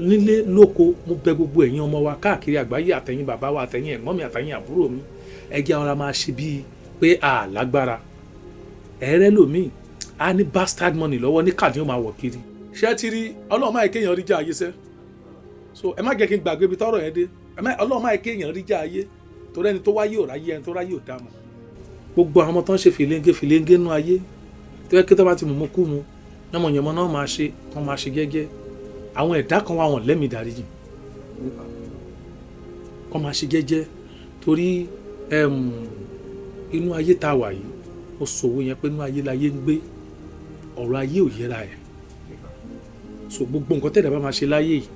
Nílé lóko, mo bẹ̀ gbogbo ẹ̀yin ọmọ wa káàkiri àgbáyé, àtẹ̀yin bàbá wa, àtẹ̀yin ẹ̀gbọ́n mi, àtẹ̀yin àbúrò mi, ẹ jẹ́ ara máa ṣe bíi pé a lágbára. Ẹ̀rẹ́ lòmíì a ní bastard money lọ́wọ́, ní kàdí ó máa wọ̀ kiri. Ṣé ti rí? Ọlọ́run máa kéèyàn rí já ayé sẹ́. So ẹ má jẹ́ kí n gbàgbé ibi tọ́rọ̀ yẹn dé. Ọlọ́run máa kéèyàn rí já ayé, torí ẹni tó wáyé ò ráyé, ẹni tó ráyé ò dá mọ̀. Gbogbo àwọn ọmọ tó ń ṣe fìlẹ́ńgé fìlẹ́ńgé nú ayé, tó yẹ kí tó bá ti mú kú mu yánmọ̀yánmọ̀ náà máa ṣe, wọ́n máa ṣe gẹ́gẹ́. Àwọn ẹ̀dá kan wà, wọ́n lẹ́mìí dáríjì, kọ́ máa ṣe jẹ́jẹ́, torí inú ayé tá a wà yìí, ó sọ̀wọ́ yẹn pé inú ayé láyé ń gbé, ọ̀rọ̀ ayé ò yẹra ẹ̀. So gbogbo nǹkan tẹ̀dá bá máa ṣe láyé yìí,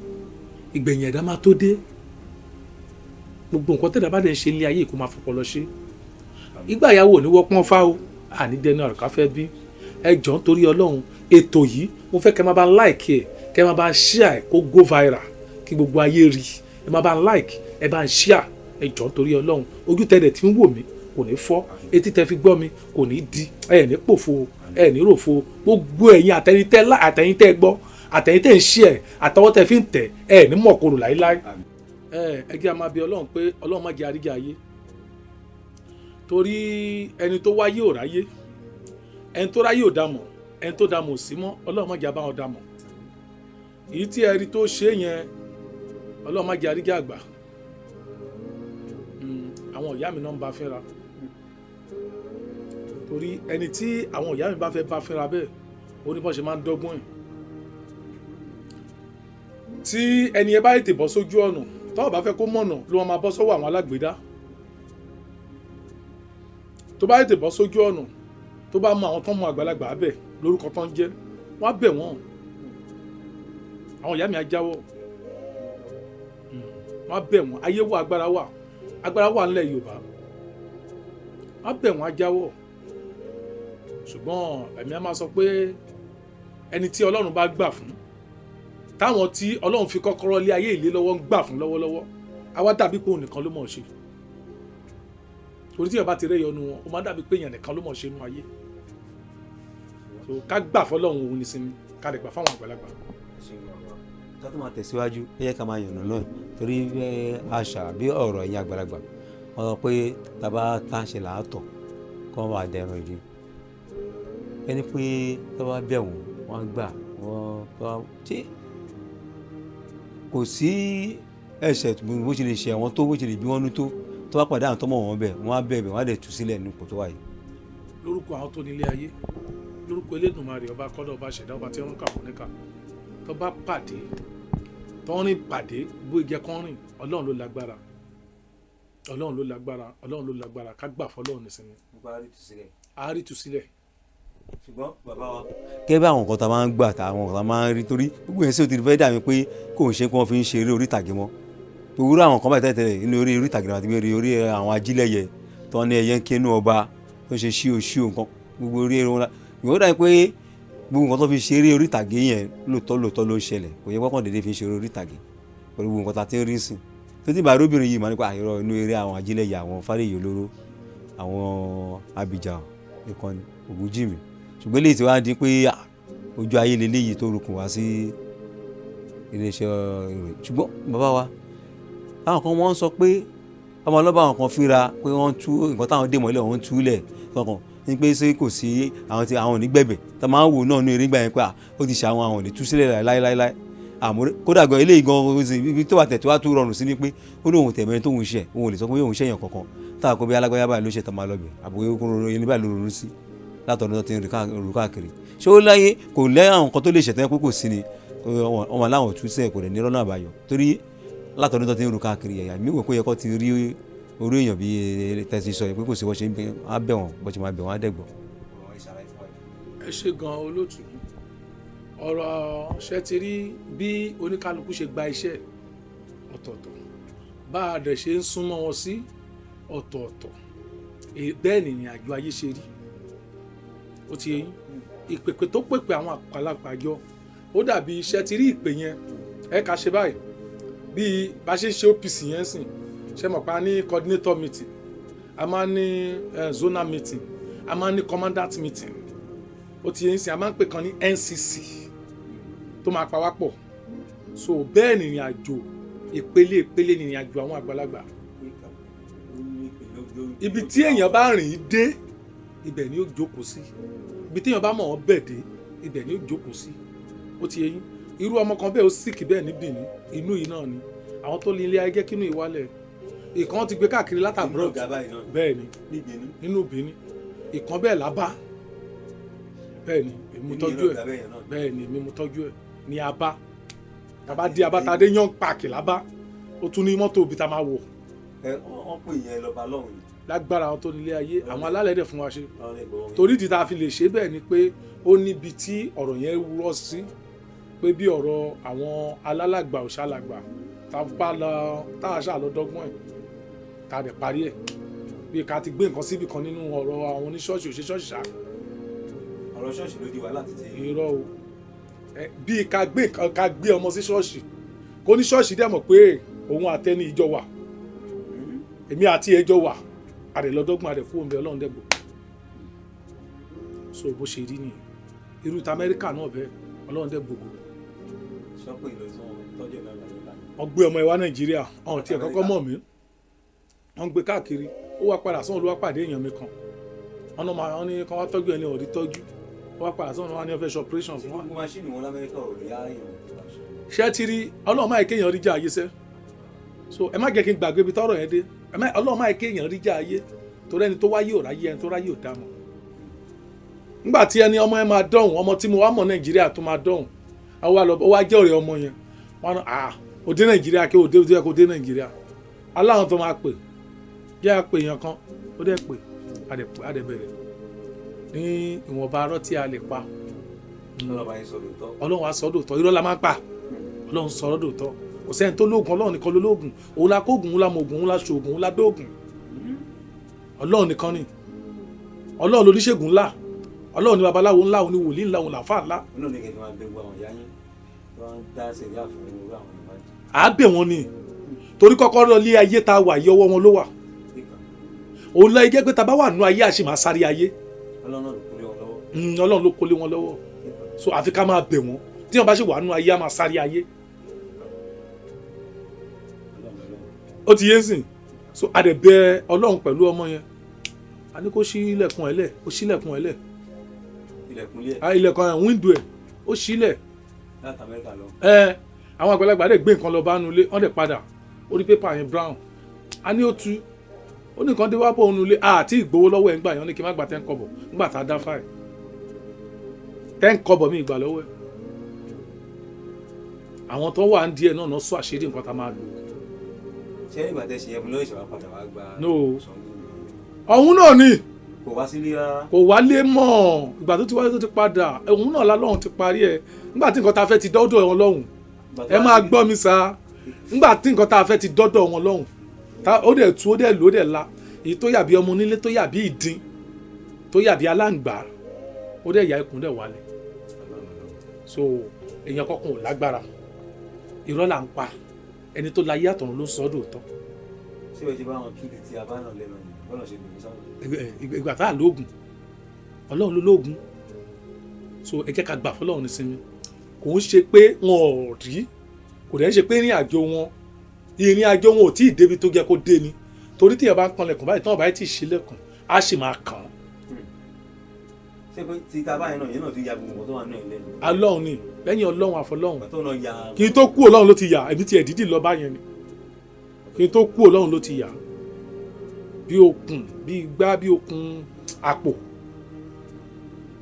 ìgbẹ̀yìn ẹ̀dá máa tó dé. Gbogbo nǹkan tẹ̀dá bá dẹ̀ ń ṣe ní ayé yìí, kó máa fọpọlọ ṣe. Ìgbà ìyàwó ò ní wọ́pọ́n fá o, àní dẹnu àrùká fẹ́ bí. Ẹ jọ̀ọ́, nítorí Ọlọ́run, ètò yìí, mo fẹ́ kẹ́ máa bá like ẹ̀, kẹ́ máa bá share ẹ̀, kó go viral, kí gbogbo ayé rí. Ẹ máa bá like, ẹ bá ń share. Ẹ jọ̀ọ́, nítorí Ọlọ́run, ojú tẹ̀lẹ̀ tí ń wò mí kò ní fọ́, etí tẹ fi gbọ́ mi kò ní di. Ẹ ní pòfo, ẹ ní ròfo. Gbogbo ẹ̀yin àtẹ̀yìntẹ́ gbọ́, àtẹ̀yìntẹ́ ń share, àtọwọ́ tẹ fi ń tẹ̀, ẹ ní mọ̀kòrò láíláí. Ẹ jẹ́ a máa bẹ Ọlọ́run pé Ọlọ́run má jẹ́ àríjà ayé, torí ẹni tó wáyé ò ráyé, ẹni tó ráyé ò dá mọ̀, ẹni tó dá mọ̀ ò sí mọ́. Ọlọ́run má jẹ́ àbáwọn dá mọ̀. Èyí tí ẹ rí tó ṣe yẹn, Ọlọ́run má jẹ́ àríjà àgbà. Àwọn ìyá mi náà ń bá fínra, torí ẹni tí àwọn ìyá mi bá fẹ́ bá fínra bẹ́ẹ̀, ó ní bọ́n ṣe máa ń dọ́gbọ́n ẹ̀. Tí ẹni ẹ bá tètè bọ́ sójú ọ̀nà, tọ́wọ́ bá fẹ́ kó mọ̀nà, ló máa bọ́ sọ́wọ́ àwọn alágbèédá. Tó bá tètè bọ́ sójú ọ̀nà, tó bá mọ àwọn tó ń mọ àgbàlagbà bẹ̀ lórúkọ tó ń jẹ́, wọ́n á bẹ̀ wọ́n. Àwọn ìyá mi á jáwọ́, wọ́n á bẹ̀ wọ́n. Ayé wà, agbára wà, agbára wà nílẹ̀ Yorùbá. Wọ́n á bẹ̀ wọ́n, á jáwọ́. Ṣùgbọ́n ẹ̀mí á máa sọ pé ẹni tí Ọlọ́run bá gbà fún, táwọn tí Ọlọ́run fi kọ́kọ́rọ́ lé ayé ìlé lọ́wọ́ ń gbà fún lọ́wọ́lọ́wọ́, àwa dàbí pé òun nìkan ló mọ̀ ọ́ ṣe, torí tí èèyàn bá ti rẹ́ yọnu wọn, ó máa dàbí pé èèyàn nìkan ló mọ̀ ọ́ ṣe nínú ayé. So ká gbà fọlọ́run, òun ní sinmi, ká lè gbà fáwọn àgbàlagbà. Ká tó máa tẹ̀síwájú, ẹ yẹ ká máa yànnà náà, torí àṣà bí ọ̀rọ̀ ẹ̀yin àgbàlagbà, wọ́n sọ pé tàbá tá ń ṣe làátọ̀ kọ́ wọ́n bá dẹran ìdí ẹni pé tó bá bẹ̀ wọ́n, wọ́n gbà wọ́n. Ṣé kò sí ẹ̀ṣẹ̀ bó ṣe lè ṣe àwọn tó, bó ṣe lè bí wọ́n nú tó, tó bá pàdé àwọn tó mọ̀ wọ́n bẹ̀, wọ́n á bẹ̀ bẹ̀, wọ́n á dẹ̀ tú sílẹ̀ ní ipò tó wà yìí? Lórúkọ àwọn tó nílé ayé, lórúkọ Elédùmarè, ọba kọ́dọ̀, ọba ṣẹ̀dá, ọba tí wọ́n kà fún níkà, tó bá pàdé, tó ń rìn pàdé bó jẹ́ kán rìn, Ọlọ́run ló lágbára, Ọlọ́run ló lágbára, Ọlọ́run ló lágbára. Ká gbà fọlọ́run nísìnyí, a rí tú sílẹ̀. Ṣùgbọ́n bàbá wa, gẹ́gẹ́ bí àwọn nǹkan tá a máa ń gbà, táwọn nǹkan tá a máa ń rí, torí gbogbo yẹn sì ó ti fẹ́ dàbí pé kò ń ṣe pé wọ́n fi ń ṣe eré orí ìtàgé mọ́. Gbogbo àwọn nǹkan báyìí tẹ́lẹ̀, inú orí ìtàgé náà àti orí àwọn ajílẹ̀yẹ tó ní ẹyẹ ń kénú ọba tó ń ṣe ṣíò ṣíò nǹkan, gbogbo orí eré wọn ìwọ́n dàbí pé gbogbo nǹkan tó fi ṣe eré orí ìtàgé yẹn, lóòótọ́ lóòótọ́ ló ń ṣẹlẹ̀. Kò yẹ kọ́kàn déédéé fi ṣe eré orí ìtàgé pẹ̀lú gbogbo nǹkan tá a ti ń rí sìn tó ti bá arábìnrin yìí máa nípa àìrọ̀ inú eré àwọn ajílẹ̀yẹ, àwọn fárẹ̀yì olóró, àwọn abìjà ìkànnì Ògúnjìmí. Ṣùgbọ́n eléyìí tí wàá di pé ojú ayé leléyìí tó rúkùn wá sí iléeṣẹ́ ìròyìn. Ṣùgbọ́n bàbá wa, àwọn kan wọ́n sọ pé ọmọ ọlọ́ba, àwọn kan fínra pé wọ́n tú nǹkan táwọn dè mọ́lẹ̀, wọ́n túlẹ̀ kankan ní pé ṣé kò sí àwọn tí àwọn ò ní gbẹ̀bẹ̀ tó máa ń wò náà ní eré gbà yẹn pé ó ti ṣe àwọn ò ní tú sílẹ̀ láéláéláé. Àmọ́ kódà gan, eléyìí gan, ibi tó wà tẹ̀ tó wá tó rọrùn sí ni pé ó lóun tẹ̀mẹ́rin tóun ṣẹ̀, òun ò lè sọ pé òun ṣẹ̀yàn kankan táwọn kò bí alágbáyà báyìí ló ṣe tó máa lọ bẹ̀, àbúrò ẹni báyìí ló ronú sí látọ̀dún tó ti ń rìn káàkiri. Ṣé ó láyé kò lẹ́ àwọn nǹkan tó lè ṣẹ̀tẹ́ pé kò sí ni ọmọ aláwọ̀ tú sílẹ̀, kò dẹ̀ ní rọ́nà àbáyọ, torí látọ̀dún tó ti ń rìn káàkiri, ẹ̀yà mi wò pé yẹ kó ti rí orí èèyàn bí tẹ̀sí sọ pé kò sí wọ́n ṣe ń á bẹ̀ wọ́n, bó ṣe máa bẹ̀ wọ́n á dẹ̀ gbọ́. Ẹ ṣe gan, olóòtú. Ọ̀rọ̀ ṣe ti rí bí oníkálukú ṣe gba iṣẹ́ ọ̀tọ̀ọ̀tọ̀, bá a dẹ̀ ṣe ń súnmọ́ wọn sí ọ̀tọ̀ọ̀tọ̀, bẹ́ẹ̀ ni ìrìn àjò ayé ṣe rí. Ó ti yé yín? Ìpèpè tó pèpè àwọn àpàlàpà jọ, ó dàbí iṣẹ́ ti rí ìpè yẹn. Ẹ ká ṣe báyìí, bí bá ṣe ń ṣe OPC yẹn sìn, ṣe mọ̀ pé a ní coordinator meeting, a máa ní zonal meeting, a máa ní commandant meeting. Ó ti yé yín sìn? A máa ń pè kan ní NCC tó máa pa wá pọ̀. So bẹ́ẹ̀ nìrìn àjò, ìpele ìpele nìrìn àjò àwọn àgbàlagbà. Ibi tí èèyàn bá rìn dé, ibẹ̀ ni ó jókòó sí. Ibi tí èèyàn bá mọ̀ ọ́ bẹ̀ dé, ibẹ̀ ni ó jókòó sí. Ó ti yé yín? Irú ọmọ kan bẹ́ẹ̀, ó sick bẹ́ẹ̀ ní Benin, inú yìí náà ni. Àwọn tó ní ilé ayé jẹ́ kínú ìwálẹ̀ ìkan ti gbé káàkiri láti abroad. Bẹ́ẹ̀ ni, nínú Benin. Ìkan bẹ́ẹ̀ lábá, bẹ́ẹ̀ ni èmi mo tọ́jú ẹ̀. Bẹ́ẹ̀ ni, èmi mo tọ́jú ẹ̀ ní Abá. Tàbá dé Abá, tá a dé Young Park lábá, ó tún ní mọ́tò òbí tá a máa wọ̀. Ẹ wọ́n pè yẹn lọ́ba lọ́hùn ni. Lágbára àwọn tó nílé ayé, àwọn alálẹ̀ dẹ̀ fún wa ṣe. Torí ìdí tá a fi lè ṣe bẹ́ẹ̀ ni pé ó níbi tí ọ̀rọ̀ yẹn rọ́ sí, pé bí ọ̀rọ̀ àwọn alálàgbà òṣàlàgbà tá a bá lọ, tá a ṣáà lọ dọ́gbọ́n ẹ̀, tá a dẹ̀ parí ẹ̀, bí ká ti gbé nǹkan síbì kan nínú ọ̀rọ̀ àwọn oníṣọ́ọ̀ṣì òṣèṣọ́ọ̀ṣì ṣá. Ọ̀rọ̀ ṣọ́ọ̀ṣì ló di wàhálà títí. Irọ́ o. Bí ká gbé nǹkan, ká gbé ọmọ sí ṣọ́ọ̀ṣì, kó ní ṣọ́ọ̀ṣì dẹ̀ mọ̀ pé òun àtẹni ìjọ wà, èmi àti ẹjọ́ wà, àdèlọ́dọ́gbọ̀n àdè kú òǹbẹ, Ọlọ́run dẹ̀gbò. So bó ṣe rí nìyẹn. Irú ti Amẹ́ríkà náà bẹ́ẹ̀, Ọlọ́run dẹ̀ gbogbo. Sọ́pọ̀ ìlọsàn tọ́jú ẹ̀ náà l'Amẹ́ríkà. Wọ́n gbé ọmọ ẹ wá Nàìjíríà, ọ̀hún tí ẹ̀ kọ́kọ́ mọ̀ mí, wọ́n gbé káàkiri, ó wá padà sọ́run, ló wá pàdé èèyàn mi kan. Wọ́n náà máa wọ́n ní kí wọ́n tọ́jú ẹni ọ̀rí tọ́jú. Ó wá padà sọ́run, wọ́n ní wọ́n fẹ́ ṣe operation fún wa. Gbogbo machine wọn l'Amẹ́ríkà ò rí ààyàn tó bá ṣe. Ṣé ti rí? Ọlọ́run máa kéèyàn rí jà ayé sẹ́. So ẹ má jẹ́ kí n gbàgbé ibi tọ́rọ̀ yẹn dé. Ọlọ́run máa kéèyàn rí jà ayé, torí ẹni tó wáyé ò ráyé, ẹni tó ráyé ò dá mọ̀. Nígbà tí ẹni ọmọ yẹn máa dọ̀hùn, ọmọ tí mo wá mọ̀ Nàìjíríà tó máa dọ̀hùn, àwa lọ, ó wá jẹ́ ọ̀rẹ́ ọmọ yẹn. Wọn á ó dé Nàìjíríà, kí ó dé, ó dé, kó dé Nàìjíríà. Aláwọn tó máa pè jẹ́ àpè èèyàn kan, ó dẹ̀ pè, a dẹ̀ bẹ̀rẹ̀ ní ìwọ̀nba arọ́ tí a lè pa. Ọlọ́run bá yín sọ lóòótọ́. Ọlọ́run á sọ dòótọ́. Irọ́ la máa ń pa, Ọlọ́run sọ dòótọ́. Kò sẹ́ni tó lóògùn, Ọlọ́run nìkan ló lóògùn. Òun la kóògùn, òun la mọ̀ògùn, òun la ṣoògùn, òun la dóògùn. Ọlọ́run nìkan ni. Ọlọ́run lóníṣègùn ńlá, Ọlọ́run ní babaláwo ńlá, òun ní wòlíì ńlá, òun làáfà ńlá. Ọlọ́run ní kẹ́kẹ́ máa bẹ gbogbo àwọn ìyá yín tí wọ́n ń dá sẹ̀ríà fún irú àwọn ìwádìí. À á bẹ̀ wọ́n ni, torí kọ́kọ́rọ́ ilé ayé tá a wà yìí, ọwọ́ wọn ló wà. Òun lọ jẹ́ pé tá a bá wà nínú ayé, a sì máa sáré ayé. Ọlọ́run ló kólé wọn lọ́wọ́. Ọlọ́run ló kólé wọn lọ́wọ́. So àfi ká máa bẹ̀ wọ́n. Tí wọ́n bá sì wà nínú ayé, a máa sáré ayé. Ó ti yé sìn. So a dẹ̀ bẹ̀ Ọlọ́run pẹ̀lú ọmọ yẹn. A ní kó ṣí ilẹ̀kùn ẹ̀ lẹ̀, ó ṣí ilẹ̀kùn ẹ̀ lẹ̀. Ilẹ̀kùn ilé ẹ̀. Ah, ilẹ̀kùn ẹ̀, window ẹ̀, ó ṣí lẹ̀. Láti Amẹ́ríkà lọ. Ẹ àwọn àgbàlagbà dẹ̀ gbé nǹkan lọ bá nu ilé, wọ́n dẹ̀ padà, ó rí pépà yẹn brown. A ní ó tú, ó ní nǹkan dé wá bọ̀ òun ilé àti ìgbowó lọ́wọ́ ẹ̀ ń gbà yẹn. Wọ́n ní kí n má gba 10 kọ́bọ̀ ńgbà tá a dá fáì 10 kọ́bọ̀ mi ìgbà lọ́wọ́ ẹ̀. Àwọn tó wà ń díẹ̀ náà náà sọ àṣírí nǹkan tá a máa lò. Ṣé ìgbà tẹ́ ṣe yẹn fún lóyè ṣe wá padà wá gba No. Ṣàngó? Ọ̀hún náà ni. Kò wá sílé rárá. Kò wálé mọ́. Ìgbà tó ti wálé, tó ti padà, òun náà lálọ́run ti parí ẹ̀. Nígbà tí nǹkan tá a fẹ́ ti dọ́dọ̀ wọn lọ́hùn, ẹ máa gbọ́ mi sá, nígbà tí nǹkan tá a fẹ́ ti dọ́dọ̀ wọn lọ́hùn, ó dẹ̀ tú, ó dẹ̀ lò, ó dẹ̀ la èyí tó yàbí ọmọ onílé, tó yàbí ìdin, tó yàbí aláǹgbá, ó dẹ̀ yà ikùn dẹ̀ wálẹ̀. So èèyàn kọkàn ò lágbára, irọ́ là ń pa. Ẹni tó láyé àtọ̀run ló ń sọ ọ́ dòótọ́. Ṣé o ti bá wọn tú ti abá náà lẹ́nu ni bọ́lá ṣe lè sáwọn? Ìgbà tá a lóògùn, Ọlọ́run ló lóògùn. So ẹ jẹ́ ká gbà fọlọ́run ní sinmi. Kò ń ṣe pé wọn ò rí, kò dẹ̀ ń ṣe pé ìrìn àjò wọn ò tí ì débi tó jẹ́ kó dé ni. Torí tíyẹn bá ń kanlẹ̀kùn báyìí, tí wọn bá tí ì ṣílẹ̀kùn, á sì máa kàn án. Ṣé pé ti ta báyìí náà yẹn náà ti ya gbogbo nǹkan tó wà náà lẹ́nu? Ọlọ́run ni. Lẹ́yìn Ọlọ́run, àfọlọ́run. Ìgbà tó náà ya. Kí n tó kú, Ọlọ́run ló ti yà. Èmi tiẹ̀ dídì lọ báyẹn ni. Kí n tó kú, Ọlọ́run ló ti yà bí okùn, bí igbá, bí okùn àpò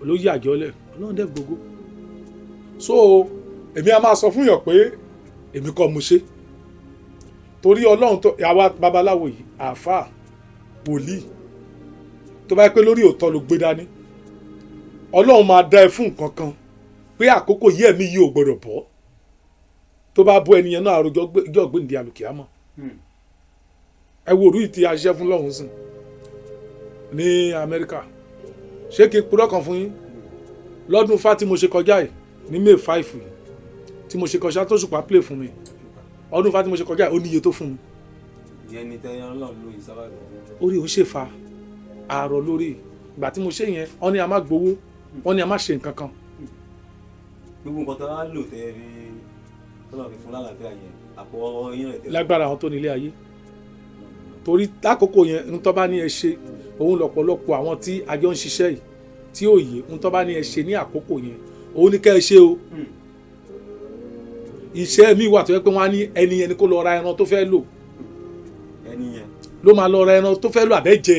olóyè àjọlẹ̀. Ọlọ́run dẹ̀ gbogbo. So èmi a máa sọ fún yàn pé èmi kọ́ mo ṣe, torí Ọlọ́run tó àwa babaláwo yìí, àáfàá, wòlíì, tó bá yẹ pé lórí òótọ́ ló gbé dání, Ọlọ́run máa dá ẹ fún nǹkan kan pé àkókò yìí, ẹ̀mí yìí ò gbọdọ̀ bọ́. Tó bá bọ́, ẹnìyẹn náà àròjọ ìjọ gbèǹde àlùkìyámọ̀. Ẹ wo òru yìí tí a ṣiṣẹ́ fún lọ́hùn sìn ní Amẹ́ríkà. Ṣé kí n purọ́ kan fún yín? Lọ́dún fa tí mo ṣe kọjá yìí, ní May 5 yìí tí mo ṣe kọjá, tó ṣùpá play fún mi, ọdún fa tí mo ṣe kọjá yìí, ó níye tó fún mi. Ìyẹn ni tẹ́yán Ọlọ́run lóyún sábà gbọ́. Orí òun ṣèfà àárọ̀ lórí ìgbà tí mo ṣe yẹn. Wọ́n ní a má gbowó, wọ́n ní a má ṣe nǹkan kan. Gbogbo nǹkan tó wá lò tẹ́ fi Tọ́lá fi fún lálàáfíà yẹn, àpò ọwọ́ yín rẹ̀ tẹ̀lé. Lágbára àwọn tó nílé ayé, torí lákòókò yẹn, ń tọ́ bá ní ẹ ṣe òun lọ́pọ̀lọpọ̀ àwọn tí a jọ ń ṣiṣẹ́ yìí tí ò yé, ń tọ́ bá ní ẹ ṣe ní àkókò yẹn, òun ní kẹ́ ẹ ṣe o. Iṣẹ́ mi wà tó yẹ pé wọ́n á ní ẹni yẹn ni kó lọ ra ẹran tó fẹ́ lò. Ẹni yẹn Ló máa lọ ra ẹran tó fẹ́ lò àbẹ́jẹ.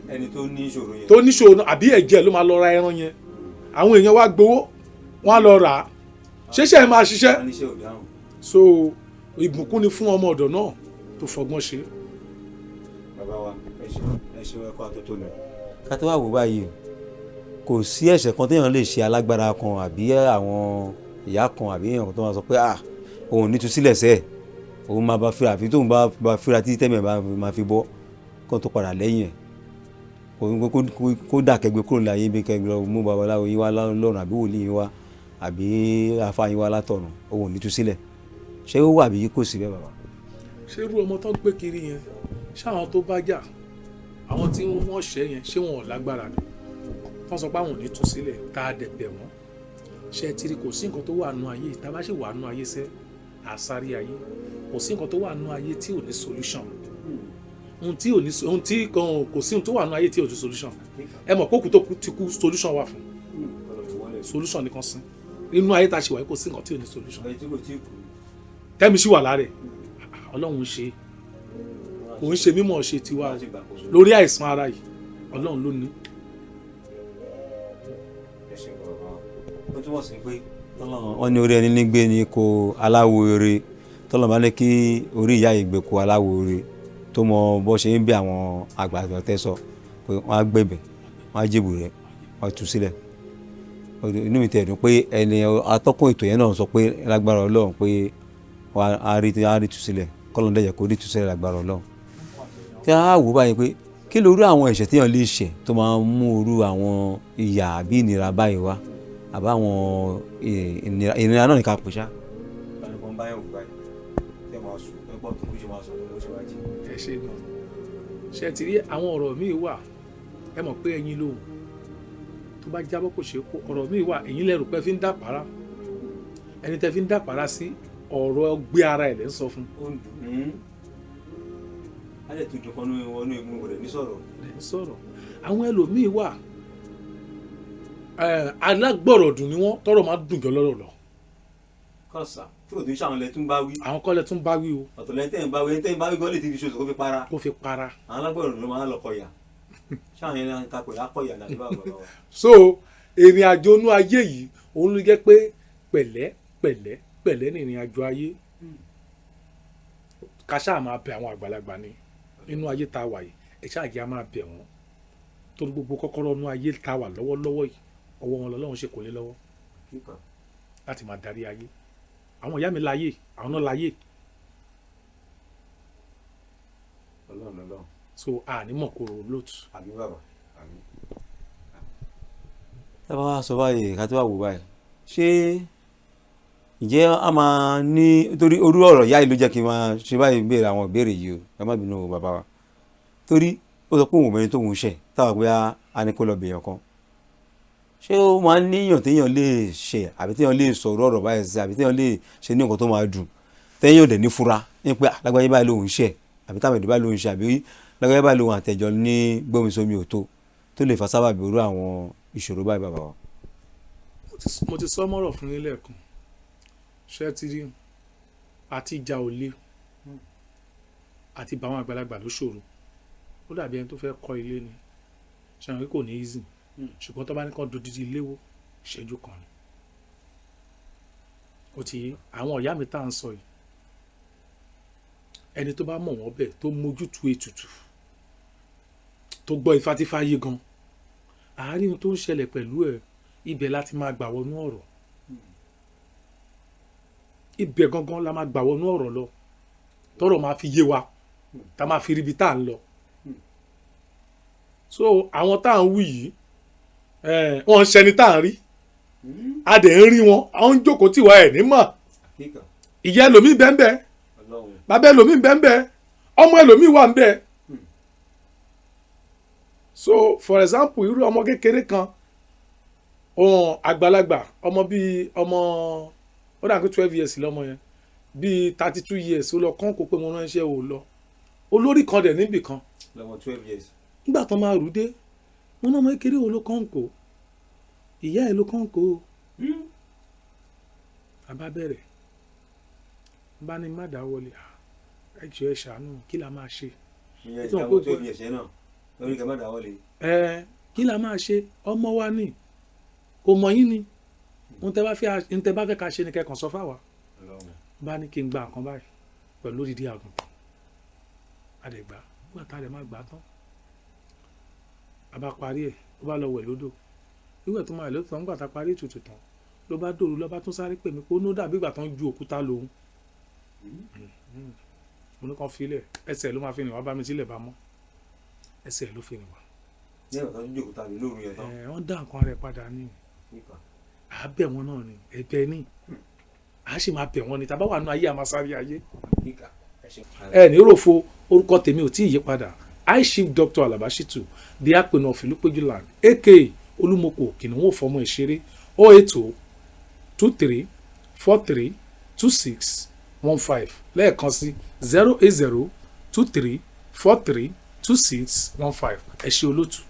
Ẹni tó ní ìṣòro yẹn. Tó níṣòro àbí ẹ̀jẹ̀ ló máa lọ ra ẹran yẹn. Àwọn èèyàn wá gbowó, wọ́n á lọ rà á, ṣẹṣẹ ẹ máa ṣiṣẹ́. Wọ́n ní iṣẹ́ ò dáhùn. So ìbùkún ni fún ọmọ ọ̀dọ̀ náà tó fọgbọ́n ṣe. Bàbá wa, ẹ ṣeun, ẹ ṣeun, ẹ kú àtótónu. Ká tó wà wò báyìí, kò sí ẹ̀ṣẹ̀ kan téèyàn lè ṣe alágbára kan àbí àwọn ìyá kan àbí èèyàn kan tó máa sọ pé, ah, òun ò ní tú sílẹ̀ sẹ́ẹ̀, òun máa bá fíra àfi tóun bá bá fíra títí tẹ́mẹ̀ bá máa fi bọ́ kó tó padà lẹ́yìn ẹ̀, kó dà kẹgbẹ́ kúrò láyé bí kẹgbẹ́ lọ mú babaláwo yín wá lọ́run àbí wòlíì yín wá àbí afá yín wá látọ̀run, òun ò ní tú sílẹ̀. Ṣé ó wà bí kò sí bẹ́ẹ̀, bàbá? Ṣé irú ọmọ tó ń gbé kiri yẹn, ṣáwọn tó bá jà, àwọn tí wọ́n ṣẹ́ yẹn, ṣé wọn ò lágbára ni wọ́n sọ pé àwọn ò ní tú sílẹ̀? Tá a dẹ̀ bẹ̀ wọ́n ṣe ti rí, kò sí nǹkan tó wà nù ayé tá a bá sì wà nù ayé sẹ́ àsárí ayé, kò sí nǹkan tó wà nù ayé tí ò ní solution. Ohun tí ò ní, ohun tí kan, kò sí ohun tó wà nù ayé tí ò ní solution. Ẹ mọ̀ kókù tó kú ti kú, solution wà fún, solution nìkan sí nínú ayé tá a ṣe wà yìí. Kò sí nǹkan tí ò ní solution. Ẹni tí kò tí kú. Tẹ́mi sì wà lára ẹ̀, Ọlọ́run ń ṣe, kò ń ṣe mímọ̀ ṣe tiwa lórí àìsàn ara yìí, Ọlọ́run ló ní. Ó túmọ̀ sí pé wọ́n ní orí ẹni ní gbé ní ko aláwo eré. Tọ́lọ́ bá ní kí orí ìyá yìí gbé ko aláwo eré tó mọ bó ṣe ń bí àwọn àgbààgbà tẹ́ sọ pé wọ́n á gbẹ̀bẹ̀, wọ́n á jèbù rẹ̀, wọ́n á tú sílẹ̀. Inú mi tẹ̀ dùn pé ẹni atọ́kùn ètò yẹn náà sọ pé lágbára Ọlọ́run pé wọ́n á rí tú sílẹ̀, kọ́lọ́n dẹ̀jẹ̀ kó rí tú sílẹ̀ lágbára Ọlọ́run. Tí a wò báyìí pé kí lóru àwọn ẹ̀ṣẹ̀ téèyàn lè ṣẹ̀ tó máa ń mú irú àwọn ìyà àbí ìnira báyìí wá, àbá àwọn ìnira náà ní ká pè ṣá. Ẹ ṣe gan. Ṣe ti rí àwọn ọ̀rọ̀ míì wà, ẹ mọ̀ pé ẹyin lóhùn tó bá jábọ́ kò ṣeé kó. Ọ̀rọ̀ míì wà, ẹ̀yin lẹ́rù pé fi ń dàpárá, ẹni tẹ́ fi ń dàpárá sí, ọ̀rọ̀ gbé ara ẹ̀ lẹ́ ń sọ fún. Ó ń dùn ún, á lè tún dùn kan wọnú egun rẹ̀ ní sọ̀rọ̀. Lẹ́ ń sọ̀rọ̀. Àwọn ẹlòmíì wà, alágbọ̀rọ̀dùn ni wọ́n, tọ́rọ̀ máa dùn jọ lọ́rọ̀ lọ. Kọ́sà tí kò tún ṣàwọn lẹ tún bá wí. Àwọn kọ́lẹ̀ tún bá wí o. Ọ̀tọ̀ lẹ́yìn tẹ́ ń bá wí, ẹni tẹ́ ń bá wí gan lè ti fi ṣoṣo kó fi para. Kó fi para. Àwọn alágbọ̀rọ̀ ló máa ń lọ kọyà, ṣáwọn yẹn ń ta pẹ̀lú akọ̀yà ní àdúrà bàbá wa. So ìrìn àjò inú ayé yìí, òun ló jẹ́ pé pẹ̀lẹ́ pẹ̀lẹ́ pẹ̀lẹ́ ní ìrìn àjò ayé. Ká ṣáà máa bẹ àwọn àgbàlagbà ni nínú ayé tá a wà yìí. Ẹ ṣáà jẹ́ a máa bẹ̀ wọ́n, torí gbogbo kọ́kọ́rọ́ inú ayé tá a wà lọ́wọ́lọ́wọ́ yìí, ọwọ́ wọn lọ́lọ́run ṣe kò lé lọ́wọ́ láti máa darí ayé. Àwọn ìyá mi láyé, àwọn náà láyé. Ọlọ́run Ọlọ́run. So àní mọ̀ kóró lóòtù. Àmín bàbá, àmín. Tá a bá wá sọ báyìí, ká tó wà wò báyìí, ṣé ǹjẹ́ a máa ní, torí orú ọ̀rọ̀ ìyá yìí ló jẹ́ kí n máa ṣe báyìí béèrè àwọn ìbéèrè yìí o. Ẹ má bínú o, bàbá wa, torí ó sọ pé òun ò mẹ́ni tóun ṣẹ̀, táwa pé a ní kó lọ bèèyàn kan. Ṣé ó máa ń níyàn téèyàn lè ṣẹ̀ àbí téèyàn lè sọ̀rọ̀ ọ̀rọ̀ báyìí sí, àbí téèyàn lè ṣe ní nǹkan tó máa dùn, téèyàn ò dẹ̀ ní fura ní pé lágbájá báyìí lòun ṣẹ̀, àbí táwọn èdè báyìí lòun ṣẹ̀, àbí lágbájá báyìí lòun àtẹ̀jọ́ ní gbómisomi ò tó, tó lè fa sábàbí irú àwọn ìṣòro báyìí, bàbá wa? Mo ti sọ mọ́rọ̀ fún yín lẹ́ẹ̀kan. Ṣé ti rí, àti ìjà ò le, àti bá àwọn àgbàlagbà ló ṣòro. Ó dàbí ẹni tó fẹ́ kọ́ ilé ni, ṣe àwọn kò ní easy, ṣùgbọ́n tó bá ní kàn dodidi ilé wó, ìṣẹ́jú kan ni. Ó ti yé àwọn ìyá mi tá à ń sọ yìí, ẹni tó bá mọ̀ wọ́n bẹ̀, tó mójútu ètùtù, tó gbọ́ ifá tí fáyé gan àárín ohun tó ń ṣẹlẹ̀ pẹ̀lú ẹ̀, ibẹ̀ láti máa gbà wọnú ọ̀rọ̀. Ibẹ̀ gangan la máa gbà wọnú ọ̀rọ̀ lọ, tọ́rọ̀ máa fi yé wa, tá máa fi ríbi tá à ń lọ. So àwọn tá à ń wí yìí, wọ́n ń ṣẹni tá à ń rí, a dẹ̀ ń rí wọn, àwọn ń jókòó tìwá ẹ̀ ní mọ̀. Ìyá ẹlòmíì bẹ́ẹ̀, bàbá ẹlòmíì bẹ́ẹ̀, ọmọ ẹlòmíì wà ń bẹ́ẹ̀. So for example, irú ọmọ kékeré kan, ohun àgbàlagbà, ọmọ bíi ọmọ, ó dà pé 12 years lọ́mọ yẹn. Bíi 32 years, ó lọ kán kó pé mo ránṣẹ́, ò lọ. Olórí kan dẹ̀ níbì kan. Lọ́mọ 12 years. Nígbà tó máa rú dé, mo náà, ọmọ kékeré wo ló kàn kó? Ìyá ẹ̀ ló kàn kó. A bá bẹ̀rẹ̀, bá ní má dáwọ́lé. Ẹ jọ̀ọ́, ẹ ṣàánú, kí la máa ṣe? Ìyẹn Tí wọ́n ìyàwó 12 years yẹn náà lórí kẹ́ má dáwọ́lé. Ẹ kí la máa ṣe? Ọmọ wa ní kò mọ̀ yín ni. Ohun tẹ́ bá fẹ́ ká ṣe ni kẹ́kàn sọ fáwa. Bá ní kí n gba nǹkan báyìí pẹ̀lú odidi àgùntàn. A dẹ̀ gbà. Nígbà tá a dẹ̀ máa gbà tán, a bá parí ẹ̀, ó bá lọ wẹ̀ lódò. Wíwẹ̀ tó máa wẹ̀ lódò tán, nígbà tá a parí ètùtù tán, ló bá dòru, ló bá tún sáré pè mí pé ó ní ó dàbí ìgbà tán ju òkúta lòun. Mo ní kàn filẹ̀, ẹsẹ̀ ló máa fi rìn wá bá mi sílẹ̀ bá mọ́. Ẹsẹ̀ ló fi rìn wá. Ní ẹ̀rọ tó ń jókòó tàbí lóru yẹn tán. Ẹ wọ́n dá nǹkan rẹ̀ padà ní. Nípa. À á bẹ̀ wọ́n náà ni, ẹ̀bẹ̀ ni, à á sì máa bẹ̀ wọ́n ni. Tàbá wà nínú ayé, àmà sáré ayé. Kíkà, ẹ ṣe. Ẹ ní ròfo. Orúkọ tèmi ò tí ì yí padà, High Chief Dr. Alaba Shittu, the Apẹ̀nà of Ìlúpéjú Land, aka Olúmọkò Kìnìún òfọmọ ìṣeré. 08023432615. Lẹ́ẹ̀kan sí, 08023432615. Ẹ ṣé, olótù.